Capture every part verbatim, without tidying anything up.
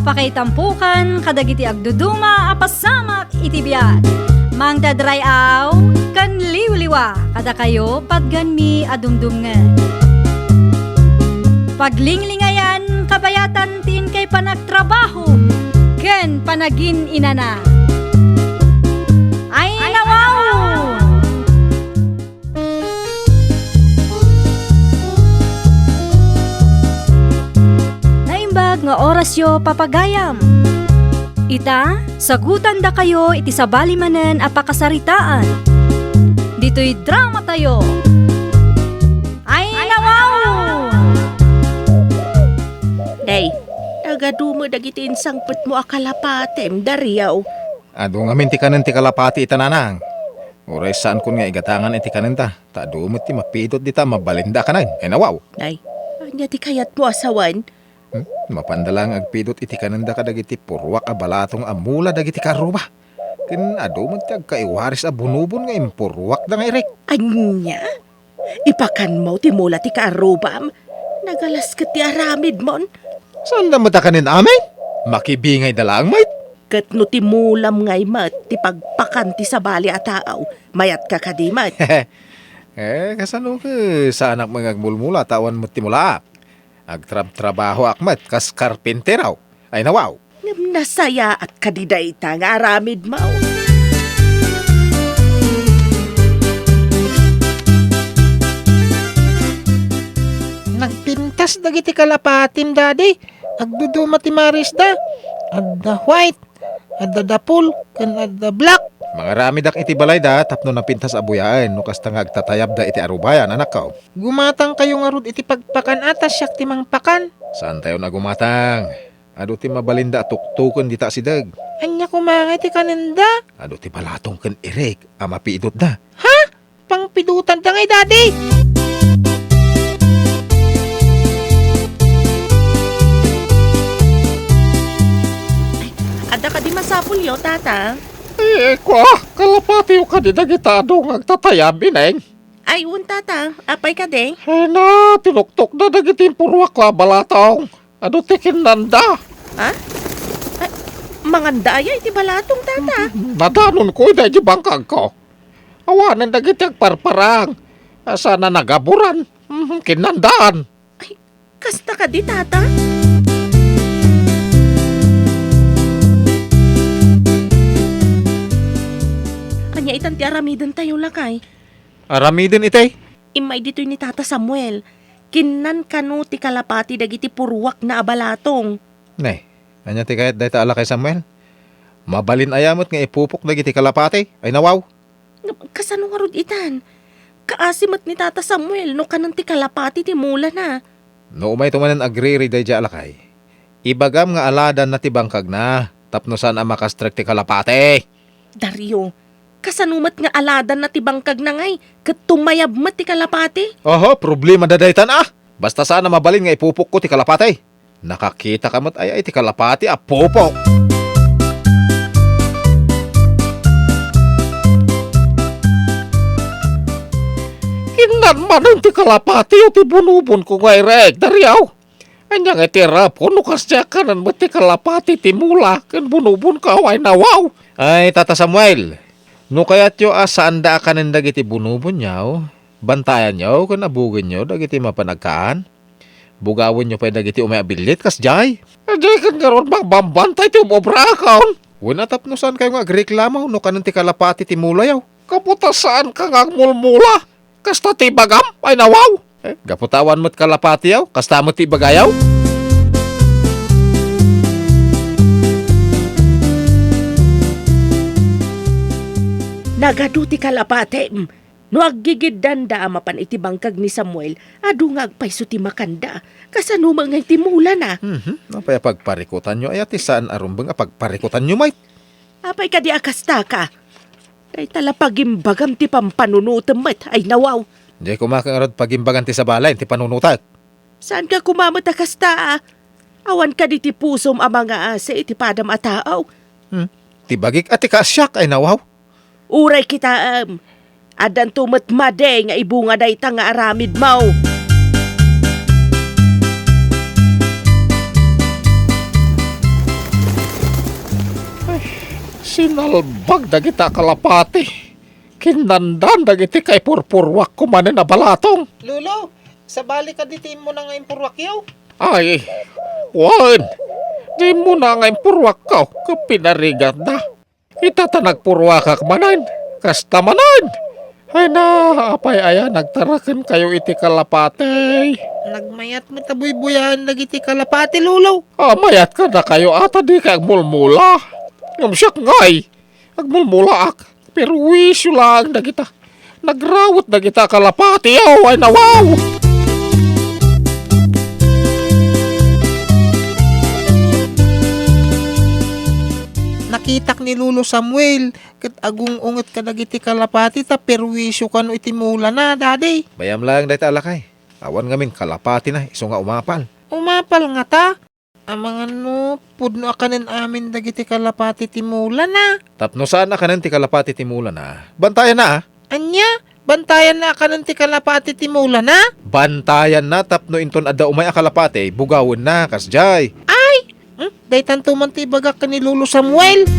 Pakaitampokan kadagiti agduduma a pasamak iti biag. Mangted ray-aw ken liwliwa kadakayo patganmi a dumdumngeg. Paglinglingayan kabayatan ti inkay panagtrabaho ken panagin-inana. Ay, nawaw! Naimbag nga orasyo, papagayam. Ita, sagutandakayo iti sabali manen a pakasaritaan. Ditoy dramatayo. Ay, nawaw! Day, nagadu met dagiti insangpetmo a kalapatim, Dario. Adu ngamin ti kanen ti kalapati ita, nanang. Uray saankon nga igatangan iti kanenda, ta adu met ti mapidut dita a mabalinda a kanen. Ay, nawaw. Nay, ania ti kayatmo a sawen? Hmm? Mapanda laeng agpidut iti kanenda kadagiti purruak a balatong a mula dagiti kaarruba. Ken adu met ti agkaiwaris a bunubon nga impurruakda nga irek. Ania? Ipakanmo ti mula ti kaarrubam? Nagalas ket ti aramidmon. Saanda met a kanen amin? Makibingayda laeng met. Ket no ti mulam ngay met ti pagpakan ti sabali a tao, mayatka kadi met? Eh, kasano ket saanak met nga agmulmula ta awan met ti mulaak? Agtrabtrabahoak met kas karpintero. Ay, nawaw. Ngem nasayaat kadi dayta nga aramidmo? Nagpintas dagiti kalapatim, Daddy. Agduduma ti marisda. Adda white, adda dapol, ken adda black. Mangaramidak iti balayda tapno napintas a buyaen no kasta nga agtatayabda iti arubayan, anakko. Gumatangkayo ngarud iti pagpakan a ta siak ti mangpakan. Saantayon a gumatang. Adu ti mabalinda a tuktoken dita asideg. Ania koma ngay ti kanenda? Adu ti balatong ken irek a mapidutda. Ha? Pangpidutanda ngay, Daddy? Ay, adda kadi masapulyo, Tata? Ay, kua, kalapatiyo kadi dagita adu nga agtatayab, ineng? Ay, wen, Tata. Apay kadi? Ay na, tinuktokda dagiti impurruak a balatong. Adu ti kinnanda. Ha? Ay, manganda aya iti balatong, Tata? Nadanonko ida iti bangkagko. Awanen dagiti agparparang. Saan a nagaburan. Mhm, kinnandaan. Ay, kasta kadi, Tata? Ania itan ti aramidentayo, lakay? Aramiden itay? Immay ditoy ni Tata Samuel. Kinnan kano ti kalapati dagiti purruakna a balatong. Ne, ania ti kayat dayta a lakay, Samuel? Mabalin aya met nga ipupok dagiti kalapati? Ay, nawaw. Ngem kasano ngarud itan? Kaasi met ni Tata Samuel no kanen ti kalapati ti mulana. No umayto manen agriri daydiay a lakay, ibagam nga aladanna ti bangkagna tapno saan a makastrek ti kalapati. Dario, kasano met nga aladanna ti bangkagna ngay ket tumayab met ti kalapati? Oho, problemada daytan a. Basta saan a mabalin nga ipupokko ti kalapati. Nakakitaka met aya iti kalapati a pupok? Kinnan manen ti kalapatiyo ti bunubonko nga irek, Dario. Ania ngay ti arapko no kasdiay a kanen met ti kalapati ti mula ken bunubonko, ay nawaw? Ay, Tata Samuel, no kayatyo a saanda a kanen dagiti bunubonyo, bantayanyo ken abugenyo dagiti mapan agkaan. Bugawenyo pay dagiti umay a billit kasdiay. Diay ket ngarud magbambantay ti um-obrakon. Wen a tapno saankayo nga agreklamo no kanen ti kalapati ti mulayo. Gapu ta saanka nga agmulmula. Kasta ti ibagam, ay nawaw. Eh, gapu ta awan met kalapatiyo, kasta met ti ibagayo. Nagadu ti kalapatim. No aggigiddanda a mapan iti bangkag ni Samuel, adu nga agpayso ti makanda. Kasano met ngay ti mulana? Mhm. Apay a pagparikutanyo? Aya ti saan a rumbeng a pagparikutanyo met? Apay kadi a kastaka? Dayta la pagimbagam ti pampanunotem met, ay nawaw. Diay koma ket ngarud pagimbagan ti sabali ti panunotek. Saanka koma met a kasta a? Awan kadi ti pusom a mangaasi iti padam a tao? Hmm. Ti bagik a ti kaasiak, ay nawaw. Uray kitaem, addanto met madi nga ibunga dayta nga aramidmo. Sinalbag dagita kalapati. Kinnandan dagiti kaipurpurruakko manen a balatong. Lolo, sabali kadi ti immuna nga impurruakyo? Ay, wen. Di immuna nga impurruakko ket pinarigatda. Ita ta nagpurruakak manen. Kasta manen. Ay na, apay aya nagtarakenkayo iti kalapati? Nagmayat met a buybuyaen dagiti kalapati, Lolo. Ah, mayat kadakayo a ta dikay agmulmula. Ngem siak ngay, agmulmulaak. Perwisyo laeng dagita. Nagrawet dagita kalapati, aw, ay nawaw! Nakitak ni Lolo Samuel ket agung-unget kadagiti kalapati ta perwisyo kano iti mulana, Daddy. Bayam laeng dayta a lakay. Awan ngamin kalapatina isu nga umapal. Umapal ngata? Amangan no pudno a kanen amin dagiti kalapati ti mulana. Tapno saan a kanen ti kalapati ti mulana, bantayanna, a. Ania? Bantayanna a kanen ti kalapati ti mulana? Bantayanna tapno inton adda umay a kalapati, bugawenna, kasdiay. Ay! Hmm? Daytanto man ti ibagak ken ni Lolo Samuel.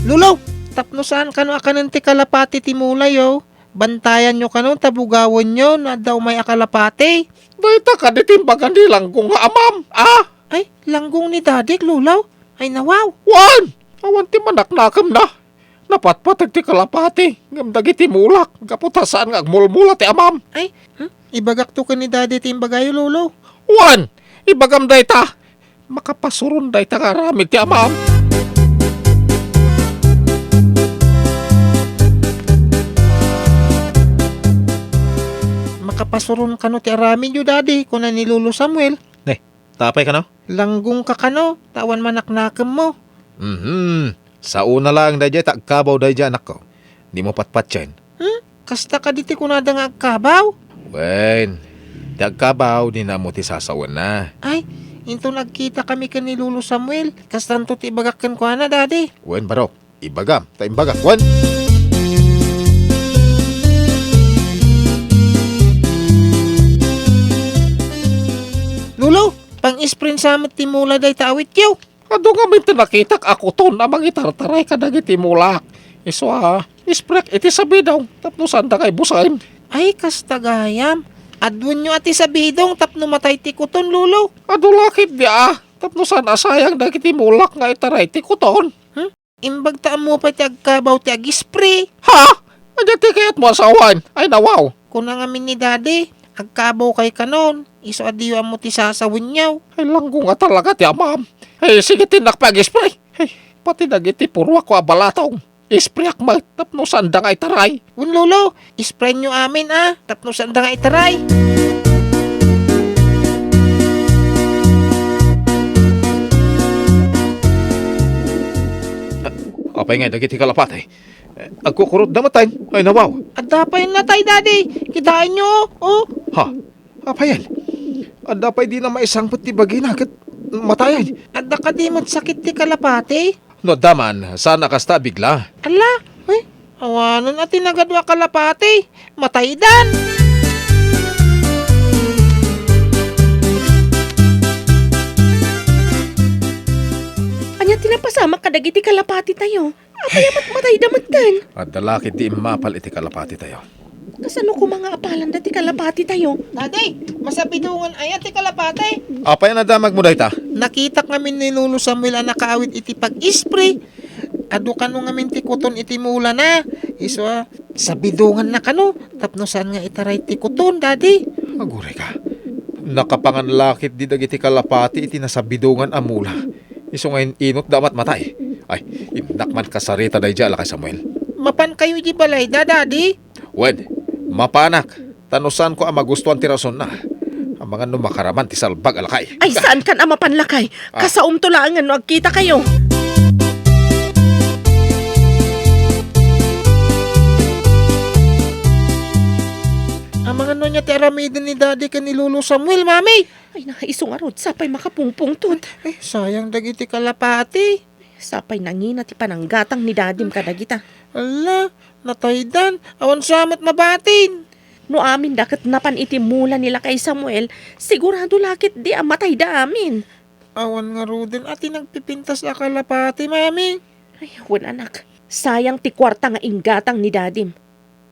Lolo, tapno saan kano a kanen ti kalapati ti mulayo, bantayanyo kano ta bugawenyo no adda umay a kalapati. Dayta kadi ti imbaga ni Langgong nga amam, a? Ay, Langgong ni Dadik, Lolo? Ay, nawaw. Wen! Awan ti manaknakemna. Napatpateg ti kalapati, ngem dagiti mulak, gapu ta saan nga agmulmula ti amam. Ay, hmm? Ibagakto ken ni Daddy ti imbagayo, Lolo. Wen! Ibagam dayta! Makapasuron dayta nga aramid ti amam. Makapasuron kano ti aramidyo, Daddy, kuna ni Lolo Samuel. Ne, tapay kano? Langgong ka kano, ta awan manaknakemmo. Mhm. Saona laeng daydiay ta agkabaw daydiay, anakko. Dimo patpatien. Hmm? Kasta kadi ti kunada nga agkabaw? Wen, ti agkabaw, dina ammo ti sasawenna. Ay, inton agkitakami ken ni Lolo Samuel, kastanto ti ibagak kenkuana, Daddy. Wen, barok, ibagam, ta imbagak, wen. Lolo, pang-ispraysa met ti mula dayta awityo. Adu ngamin ti nakitak a kuton a mangitartaray kadagiti mulak. Isu a, ispreak iti sabidong tapno saanda nga ibusen. Ay, kasta gayam. Aduenyo a ti sabidong tapno matay ti kuton, Lolo. Adu la ketdi a, tapno saan a sayang dagiti mulak nga itaray ti kuton. Hmm? Imbag ta ammo pay ti agkabaw ti agispray. Ha? Ania ti kayatmo a sawen? Ay, nawaw. Kuna ngamin ni Daddy, agkabawkay kanon, isu a diyo ammo ti sasawenyo. Ay, Langgong nga talaga ti amam. Ay, sige, ti innak pay agispray. Ay, pati dagiti purruakko a balatong, ispreak met tapno saanda nga itaray. Wen, Lolo, ispraynyo amin a, tapno saanda nga itaray. Apay ngay dagiti kalapati? Agkukurotda met, ay, nawaw. Adda pay natay, Daddy. Kitaenyo, o. Ha? Apayen? Adda pay dina maisangpet ti bagina ket matay, ay? Adda kadi met sakit ti kalapati? No adda man, saan a kasta a bigla? Ala, ay, awanen a ti nagadu a kalapati. Mataydan. Ania ti napasamak kadagiti kalapatitayo? Apay a mat-, matayda metten? Adda la ketdi immapal iti kalapatitayo. Kasano koma nga apalanda ti kalapatitayo? Daddy, masabidongan aya ti kalapati? Apay a nadamagmo dayta? Nakitak ngamin ni Lolo Samuel a nakaawid iti pag-ispray. Adu kano ngamin ti kuton iti mulana. Isu a, sabidonganna kano tapno saan nga itaray ti kuton, Daddy. Aguray ka. Nakapangan la ketdi dagiti kalapati iti nasabidongan a mula. Isu nga in-inot da matmatay. Ay, innak man kasarita daydiay a lakay Samuel. Mapankayo idiay balayda, Daddy? Wen, mapanak. Ta no saanko a magustuan ti rasonna, amangan no makaraman ti salbag a lakay. Ay, saankan a mapan, lakay. Ah. Kasaomto laengen no agkitakayo. Amangan no ania ti aramiden ni Daddy ken ni Lolo Samuel, Mami? Ay, na, isu ngarud, sapay makapungpungtot. Ay, sayang dagiti kalapati. Sapay nangina ti pananggatang ni Dadim kadagita. Ala, nataydan. Awan sa met mabatin. No aminda ket napan iti mula ni lakay Samuel, sigurado la ketdi a matayda amin. Awan ngaruden a ti nagpipintas a kalapati, Mami. Ay, wen, anak. Sayang ti kuarta nga inggatang ni dadim.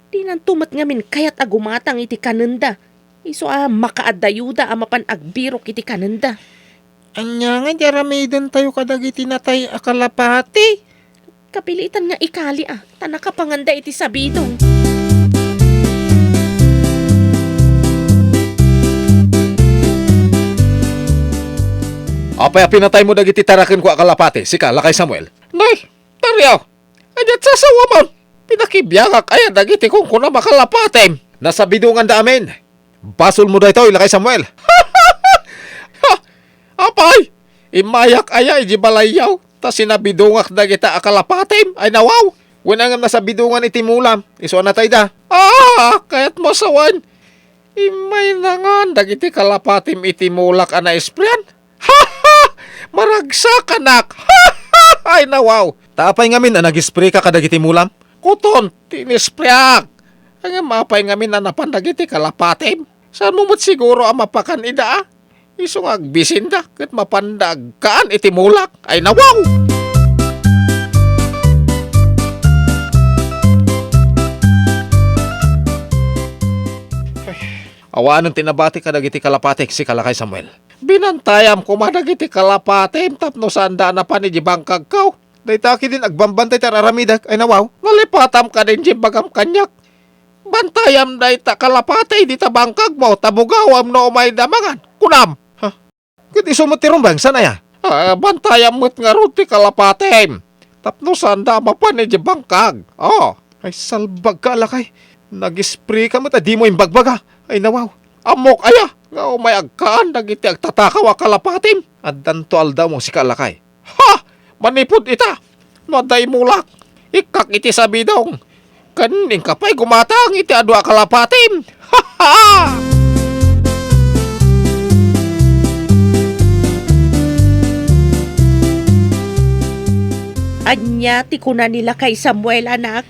Dinanto met ngamin kayat a gumatang iti kanenda. Isu a makaaddayuda a mapan agbirok iti kanenda. Ania nga di aramidentayo kadagiti natay a kalapati? Kapilitan nga ikali a, ta nakapanganda iti sabidong. Apay a pinataymo dagiti tarakenko a kalapati, sika, lakay Samuel? Nay, Dario, ania ti sasawamon? Pinakibiangak aya dagiti kunkunam a kalapatim? Nasabidonganda amin. Basolmo daytoy, lakay Samuel. Ha! Apay, immayak aya iti balayyo, ta sinabidongak dagita a kalapatim? Ay nawaw! Wen a ngem nasabidongan iti mulam, isu a natayda. Ah, kayatmo a sawen? Immayna ngan dagiti kalapatim iti mulak a naisprean? Ha, ha! Maragsakanak! Ha, ha! Ay nawaw! Ta apay ngamin a nagispreka kadagiti mulam? Kuton ti inispreak. Ngem apay ngamin a napan dagiti kalapatim? Saanmo met siguro a mapakan ida a? Isu nga agbisinda ket mapanda agkaan iti mulak. Ay nawaw! Awanen ti nabati kadagiti kalapatik, sika lakay Samuel. Binantayam koma dagiti kalapatim tapno saanda a napan iti bangkagko. Dayta ketdin agbambantay ti ar-aramidek, ay nawaw. Nalipatam kadin ti imbagam kaniak. Bantayam dayta kalapati dita bangkagmo, ta bugawem no umayda mangan. Kunam. Ha? Ket isu met ti rumbeng, saan aya? Ah, bantayam met ngarud ti kalapatim. Tapno saanda a mapan iti bangkag. Oh. Ay, salbagka, lakay. Nagispreka met a dimo imbagbaga. Ay, nawaw. Ammok aya nga umay agkaan dagiti agtatakaw a kalapatim? Addanto aldawmo, sika, lakay. Ha! Manipud ita, no adda imulak, ikkak iti sabidong, ken inka pay gumatang iti adu a kalapatim. Ha, ha! Ania ti kuna ni lakay Samuel, anak?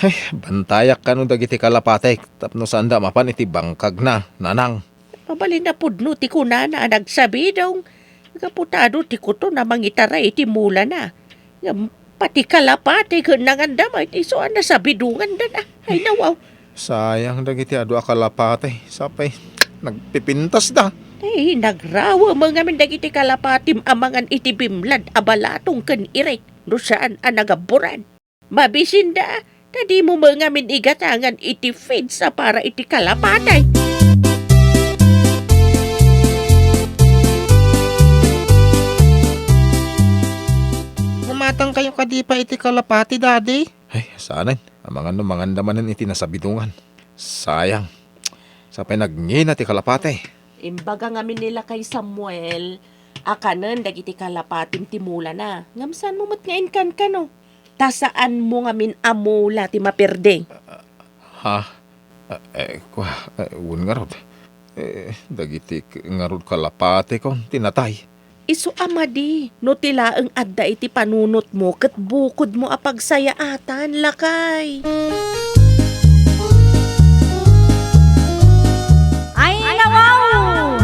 Ay, bantayak kano dagiti kalapatik tapno saanda mapan iti bangkagna, nanang. Mabalin a pudno ti kunana a nagsabidong. Gapu ta adu ti kuton a mangitaray iti mulana. Ngem pati kalapati ken nangandam a isu a nasabidonganda na. Ay, nawaw. Sayang dagiti adu a kalapati. Sapay, nagpipintasda. Ay, nagrawem ngamin dagiti kalapatim a mangan iti bimlad a balatong ken irik no saan a nagabburan. Mabisinda, ta dimo met ngamin igatangan iti feeds a para iti kalapati. Gumatang kayo kadi pa iti kalapati, Daddy? Ay, saanen. Amangan no manganda manen iti nasabidongan. Sayang. Sapay nagngina ti kalapati. Imbaga ngamin ni lakay Samuel a kanen dagiti kalapatim ti mulana. Ngem saanmo met nga inkankano? Ta saanmo ngamin a mula ti maperdi. Ha? Eh, kua, eh, wen ngarud. Eh, dagiti k-, ngarud kalapatikon ti natay. Isu a madi, no ti laeng adda iti panunotmo ket bukodmo a pagsayaatan, lakay. Ay, nawaw!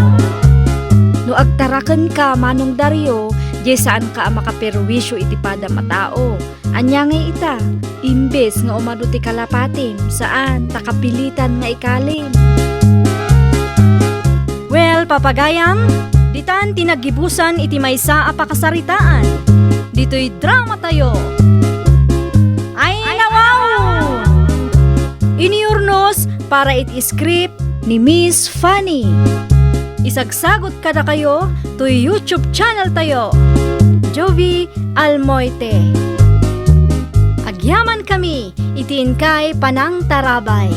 No agtarakenka, Manong Dario, diay saanka a makaperwisyo iti padam a tao. Ania ngay ita? Imbes nga umadu ti kalapatim, saan, ta kapilitan nga ikalim. Well, papagayam, ditan ti naggibusan iti maysa a pakasaritaan. Ditoy drama tayo. Ay, nawaw! Iniyurnos para iti script ni Miss Fanny. Isagsagot kadakayo toy YouTube channel tayo, Jovie Almoite. Agyaman kami iti inkay panangtarabay.